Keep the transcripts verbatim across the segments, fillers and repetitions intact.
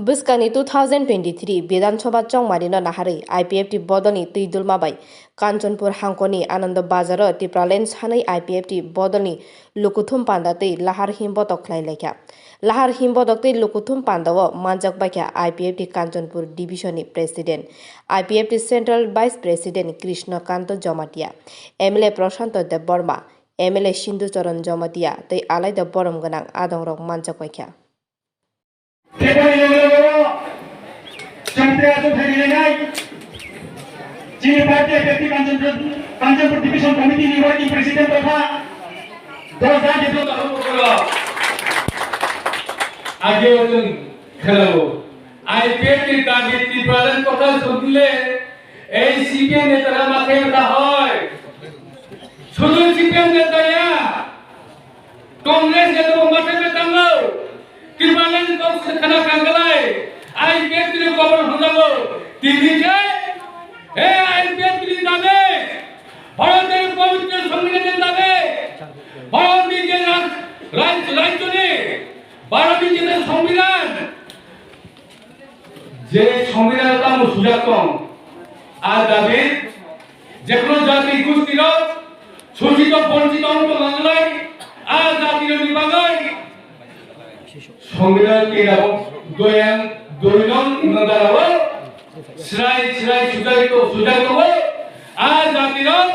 Bwskangni two thousand twenty-three Bidhan Sabha chongmarino naharwi I P F T bodolni twi dulma bai Kanchanpur hangkoni Anando Bazaro Tipraland sanwi I P F T bodolni lukuthum panda twi lahar himbotok khlai laikha. Lahar himbotok twi lukuthum pandao manjak baikha I P F T Kanchanpur Division ni President, I P F T Central Vice President Krishna Kanto Jamatia, M L A Prashanto Debbarma, M L A Sindhu Charan Jamatia tei alaida borom gwnang adongrok manjak baikha. Teboni loge loge o chwng tere aswk hai rinai nai. Chini party I P F T Kanchanpur, Kanchanpur Division Committee ni Working President tongkha. Dos dan jebro. Age o chwng khelao. I P F T ni dabi Tipraland kotha sundile, ei C P M netara mathai bwtha hoi. Sudu C P M neta ya. Congress ya to mata me tango. Tipraland kok se khana kangalai. I P F T ni kobor hundago. Tini je. He I P F T ni dabe. Bharat ni pavitra songbidan ni dabe. Bharat ni je raj, raj, rajyo ni. Bharat ni je songbidan. Je songbidan tamo sujak tong, a dabi jekno jati gustirok sochito bonchito wngtong nangnai, a jatirokni bagwi songbidan tirabo doyang doinong imandara o srai srai sujak to sujak tongo, a jatirok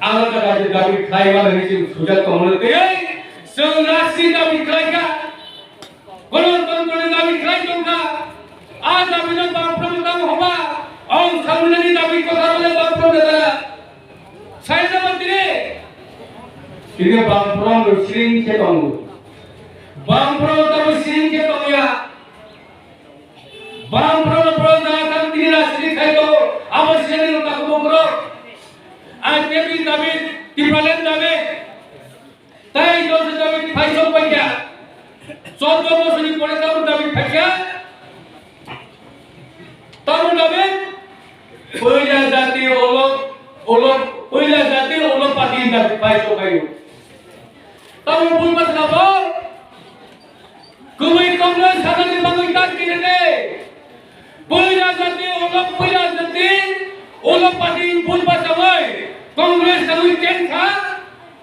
alada dabi dabi khlai mani hinwi chwng sujak tongmani tei chwng rasi dabi khlaikha. Golotontroni dabi khlai tongkha. A dabino bangphro tamo hoba. Ong samnani dabi kotha bole bangphro dala. Saina mantri. Tini bangphro no siring khe tongo. Bangphro tamo siring khe tongya. Bangphro no phro da kan tini rajniti khai tongo. Abo siring no takubo phro. A tebi dabi, Tipraland dabi. Tai dosa dabi phaisok paikha. Choddo bosorni pore tamo dabi phaikha. Tamo dabi puila jati olo, olo, puila jati olo party dabi phaisok paio. Tamo bulma sabo. Kubui Congress sanani bagwi tak kinene. Puila jati, ulo puila jati, ulo party bul bachawai. Congress tangwi ten kha,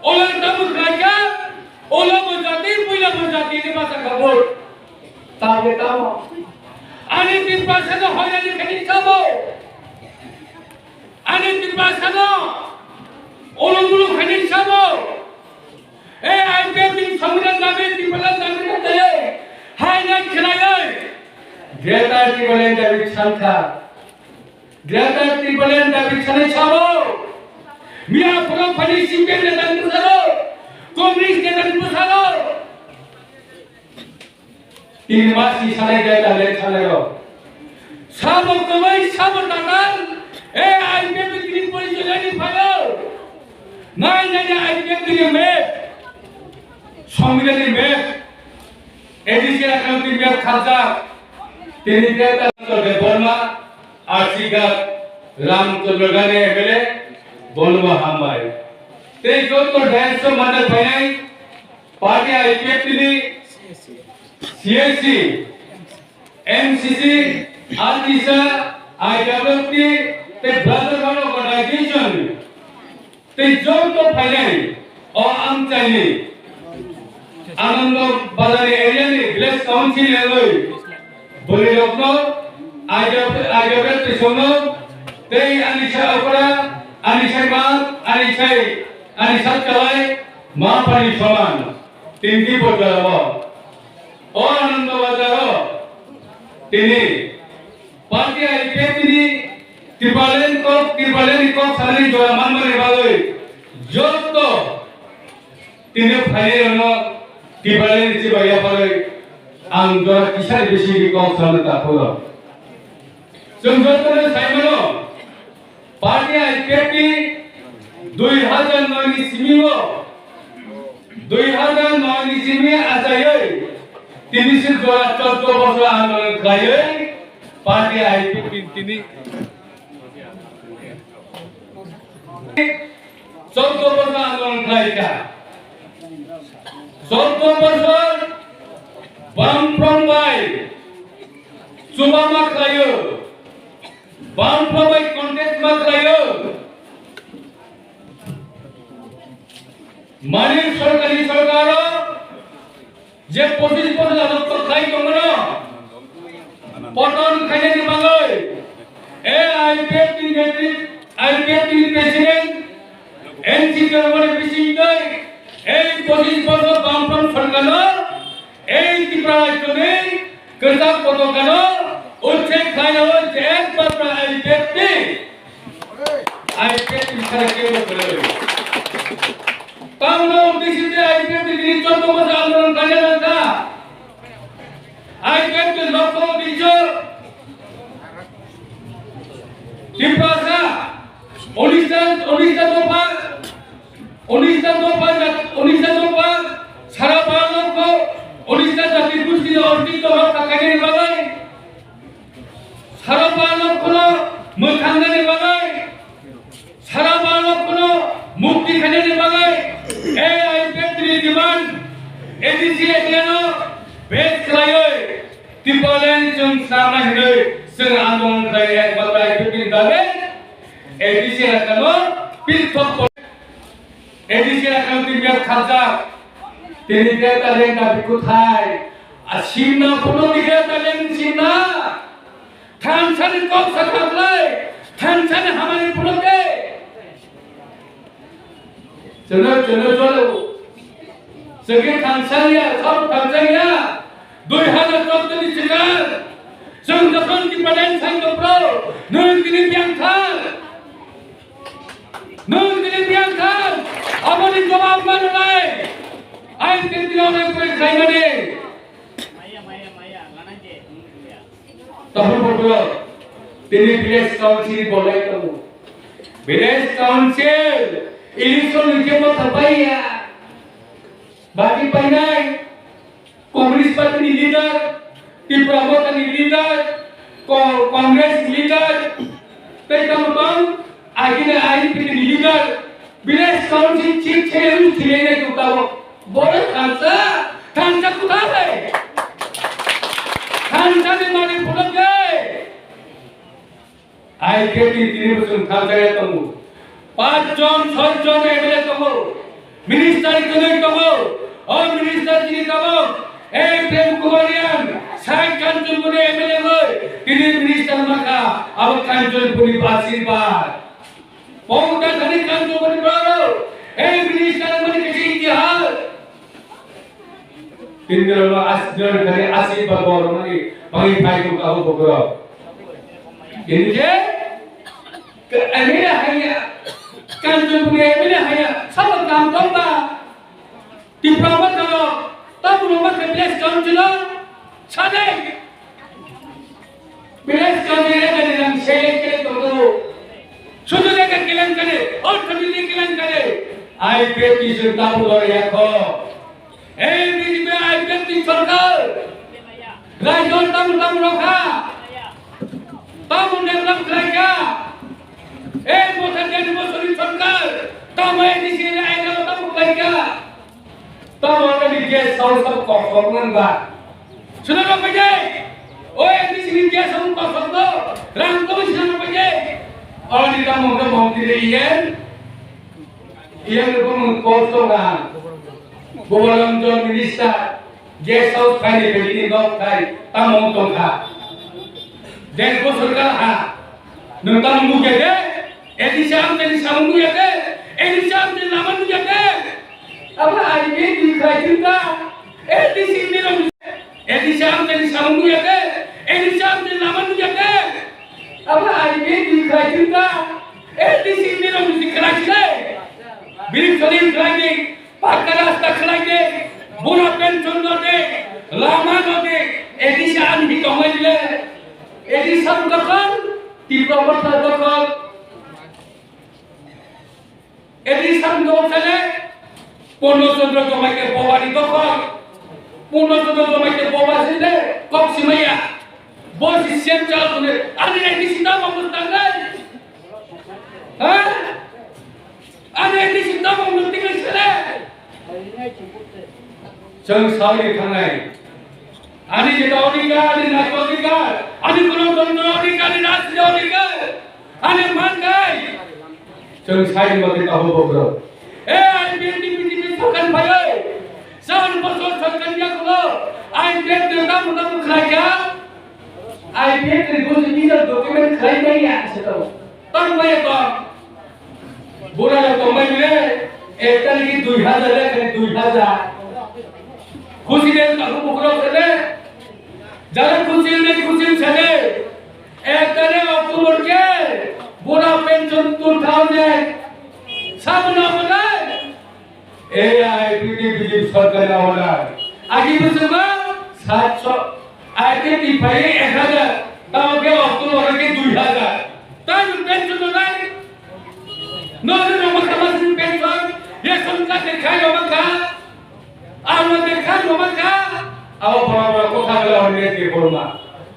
ulo tamo khlaikha, ulo bo jati, puila bo jati ni bachakha bo. Tamo tamo. Ani Tiprasano hoirani khani sabo. Ani Tiprasano ulo mulo khani sabo. Ei I P F T ni songbidan dabi, Tipraland dabi khe tei hai nai khlaioi. Greater Tipraland dabi sankha. Greater Tipraland dabi sanai sabo. Miya phoro phani C P M ni dabi bwsaro. Congress ni dabi bwsaro. Tin mas ni sanai jai ta le sanai rok. Sabo kwbai, sabo tatal, e I P F ni tini pori jai ni phaio. Nai nai nai I P F ni map. Songbidan ni map. A D C account ni map kharjak. Tini Greater Debbarma, Arsigat, Ramchandra Gani M L A, bonobo hambai. Tei joto dance o mane phainai, Party I P F T ni C S C, M C C, ADISA, I W F T, tei Brotherhood Organization, tei joto phainai o amchaini Anando Bazar ni area ni village council ni wngwi bwrwi rokno I W F, I W F twi songno tei ani sai okra, ani sai ma, ani sai, ani sak chalai ma phani soman. Tini bo jorao, o Anando Bazar o tini party I P F T ni Tipraland kok, Tipraland ni kok sanani jora manmani bagwi joto tini phainairokno Tipraland ni chibai yapharwi ang jora kisani bisingni kok sanani takhoro. Chwng jotono saimano, Party I P F T dui hajar noi ni simi o, dui hajar noi ni simi achaiwi, tini se jora choddo bosor andolon khlaiwi, party I P F T tini choddo bosor andolon khlaikha. Choddo bosor Bamfront bai Chuba ma khlaio, Bamfront bai contest ma khlaio. Mani sorkari sorkaro je pochis bochor rajotwo khlai tongmano, poton khainani bagwi, e I P F T ni netri-, I P F T ni president, N C P rokni bisingtwi, ei pochis bochor Bamfront sorkarno, ei Tripura rajyoni kwchak potokano uchchek khlainai je ekmatra I P F T, I P F T ni sara kebo kwrwi. Tamno uddeshe je I P F T tini choddo bochor andolon khlaina nangkha. I P F T ni lokho uddeshe Tiprasa, onista, onista dopha, onista dopha jat-, onista dopha, sara Bharat lokho, onista jati gustini ostitwo rokha khainani bagwi, sara Bharat lokhono mwthangnani bagwi, sara Bharat lokhono mukti khainani bagwi, A I P F T ni demand, A D C action no base khlaiwi, Tipraland chwng swnamna hinwi chwng andolon khlai, ekmatra I P F T ni dagi A D C action no pithok A D C action ni biap khajak. Tini greater land dabi kuthai. A simna phuno ni greater land simna. Thansa ni kok sa khaklai. Thansa ni hamari phuno ke. Chwngno, chwngno jolo. Chwngke thansa ya, sab thansa ya. Dui hazar chauddoni sikar. Chwng jokhon ki padan sang kopro. Nung tini biang thang. Nwng tini biyang kha, aboni jobab mananai. Ain tini tini onai pore khlaimani. Tahun bokro, tini village council bolai tongo. Village council, election ni kebo thapai ya. Bati painai. Congress party ni leader, Tipra Motha ni leader, Co-, Congress leader, tei tamo tong, agini I P F T ni leader, village council chief secretary thilai nai tong tabo. Boro thansa, thansa kuthai? Thansa ni mani phunuk de. I P F T ni tini bosong thansa ya tongo. Panch jon, soi jon M L A tongo. Minister kwrwi tongo. O minister tini tabok. Ei Prem Kumar Reang, sai Kanchanpur ni M L A oi. Tini minister makha. Abo Kanchanpur ni asirwad. Pongta thani Kanchanpur ni boro. Ei minister mani kisi itihas. Tini rok no as-, jor kari asirwad bo rok ni bagwi phai tong abo bokro. Tini je, ke M L A haya, Kanchanpur M L A haya, sabo kam tong ba. Tipra ma tong, tabu rok ma ke village council o, sade. Village council ni rega ni rang select kele tongdo. Sudu rega kelang kare, orthodox kelang kare. I P F T sun tabu dor yakho. Ei B J P I P F T sorkar. Rajyo tabu tabu rokha. Tabu develop khlaikha. Ei bosor deri bosor ni sorkar. Tabu A D C ni aina tabu khlaikha. Tamo ani guest house o kosok nang ba. Suna rok bai jai. O A D C ni guest house kosok do. Rang to suna rok bai jai. Ani tamo ke mantri iyen. Iyen ko mung kosok na. Gobolonjon minister guest house khai ni bedi ni nok khai tamo tong kha. Den ko sorkar ha. Nung tamo nugya de. A D C amtani samung nugya de. A D C amtani lama nugya de. Abo I P F T ni khlai thung ta, A D C ni rok, A D C amtani samung nugya de, A D C amtani lama nugya de. Abo I P F T ni khlai thung ta, A D C ni rok ni khlai thung ta. Bini khlai ni khlai ni, pakka rasta khlai ni, bura pension no de, lama no de, A D C ani hi tongmani le. A D C sam dokhol, Tipra Motha dokhol. Edi sam do sale, Purno Chandra Jomai ke bobani dokhol. Purno Chandra Jomai ke boba sinde, kok simaya. Bo si sem chal kune, ani edi sinda mo mustangai. Ha? Ani edi sinda mo mustangai sale. Chwng sawi thangnai. Ani jeta odhikar, ani naiko odhikar. Chandra Adhikari, Rajya Adhikari, ani mankai. Chwng sai mate tahu bokro. E I P F T B J P sarkar phaio. San bosor sarkar ya kulo. I P F T tam tam khlai ya. I P F T ni buji ni document khlai ya se to. Tang bai to. Bura tongbai bile, ek tarikh dui hazar le, dui hazar. Khusi de tahu bokro sele. Jara khusi de khusi sele. Ek tarikh October ke, bura pension two thousand. Sabna bana. Ei I P T B J P sarkar amolai. Agi bosor ma satso, I P T B J P ek hazar, tamo ke October ke dui hazar. Tamo pension no nai. No, no, no, maka mas pension. Ye sarkar de khai no maka. Amo de khai no maka. Abo bora bora kotha bela hone de borma.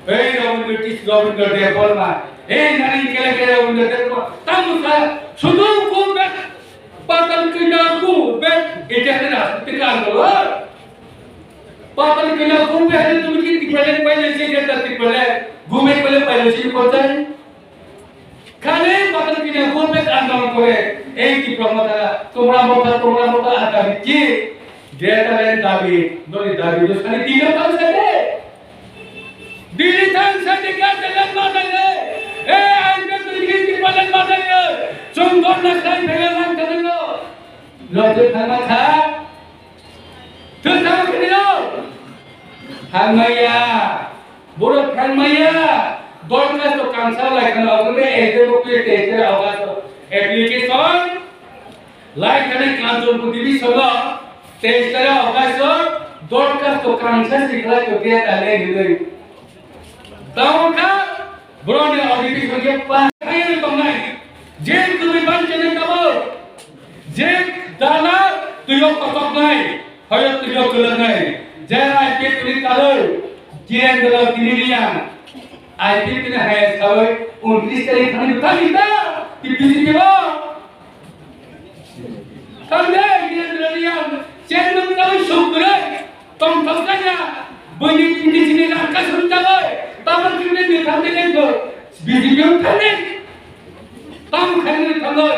Ei Rabindra Tis-, Rabindra Debbarma. Ei nani kele kele Rabindra Debbarma. Tamo sa sudu ko be Patal kanya ku be ite na tika angkor. Patal kanya ku be hade tumi ki tipale paile se jeta tipale gume pale paile se kotai. Khale patal kanya ku be andolon kore. Ei ki promotara tumra mota tumra mota ata ki deta le dabi doni dabi do sani dino tang sade. Dili thang sadi ka telan ma nai le. Eh, ai ka tu dili ki palan ma nai le. Chungkor na sai phela man ka nai lo. Lo tu thang ma kha. Tu thang ma kini lo. Thang ma ya. Boro thang ma ya. Dorkhasto kansa lai khana ogre ete ko pe te te auga so. Application. Lai kani Kanchanpur division o teis tarik August o dorkhasto kansa si khlai to khe ta le hinwi. Tamo kha boroni o division khe pa khairwi tongnai. Je kwrwi ban chene tamo. Je dana tuyo kotoknai. Hoyo tuyo kwlwngnai. Je I P F ni kaloi. Kirendra Tiniriya. I P F ni hai sawi untris tarik thani thani ta. Ti B J P o. Tangde, Indra Daniel, chairman tangwi sukgwrwi, tongthok kanya, buini pindi sini rangka sumjagwi, tabok chumni ni thangde khe, B J P o thangde, tamo khaini thangwi,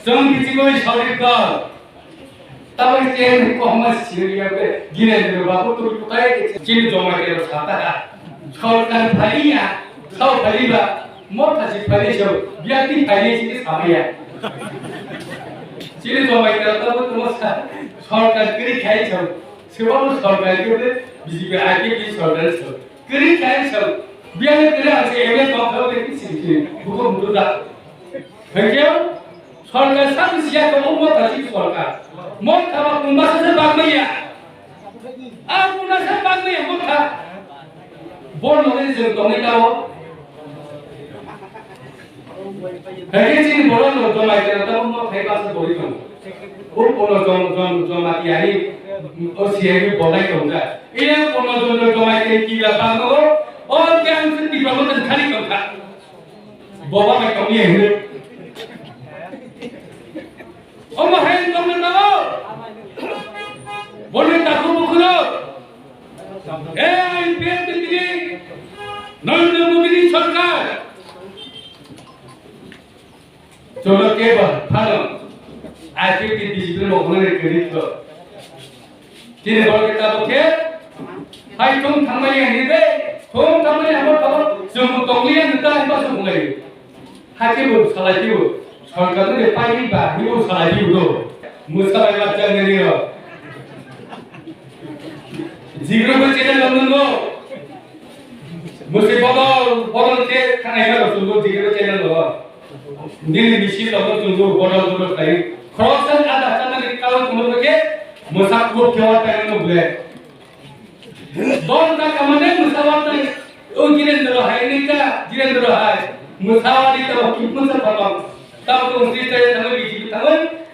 chwng B J P o sorry dol. Tabok chairman kohma siriya be, Girendra Babu twi kutai chini joma kero sata. Sorkar phaiya, sao phaiba, motha si phaile so, biati phaile si samaya. Chini jomai kira tamo tamo sa, sorkar kiri khai so, sebo sorkar kiri, B J P I P P sorkar so, kiri khai so, biale kiri ase ebe tong thau de kisi kisi, buko buko da. Thank you. Sorkar sab siya ko umma thasi sorkar. Motha ba umma sa bagmaya. Ang kuna sa bagmaya motha. Bor no ni jeng tong ni tao. Hege chini bor no jomai kena tao mo thai ba sa bori tong. O kono jom jom jom ati ani. O siya ni bolai tong ja. Iya kono jom jom jomai kena kila ba no. O kya ang sa tiba mo tan khali tong kha. Boba bai tong ye hino. Omo hai tong na tao. Boni taku bukhuro. Ei I P F ni tini Narendra Modi ni sorkar. Cholo ke ba phano. I P F ni B J P ni mokolo ni kiri to. Chini borok khe tabuk khe, hai thung thangmani ya hinwi de, thung thangmani amo tabuk chwng tongwi ya hinwi ta hinba se bunglai. Hakhe bo salai khe bo, sorkar ni de pai hinba hinwi bo salai khe bo do. Mwsa bai ma chang nani rok. Jigro bo channel rok nungo. Mwswi bodol, bodol khe thangnai ma rok chwng bo jigro channel rok. Nini misil rok no chwng bo bodol bodol khlai. Khoroksa ni ada chana ni karon chwng bo khe mwsa kuk khe wa tai no ble. Dol ta kamane mwsa wa tai. O Jirendra hai ni ta, Jirendra hai. Mwsa wa ni ta kuk mwsa phalong. Tamo tong si chaya tamo B J P tamo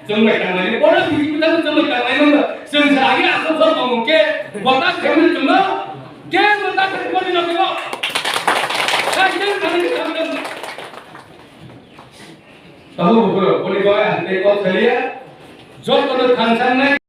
chwng bai tangnai. Bono B J P tamo chwng bai tangnai no. Chwng sa agi asok sok tong ke. Bota khe mani chwng no. Ke bota khe mani no ko. Sai chwng kami kami no. Tamo bukuro, boni bai ang tei kok kaliya. Joto no thang thang nai.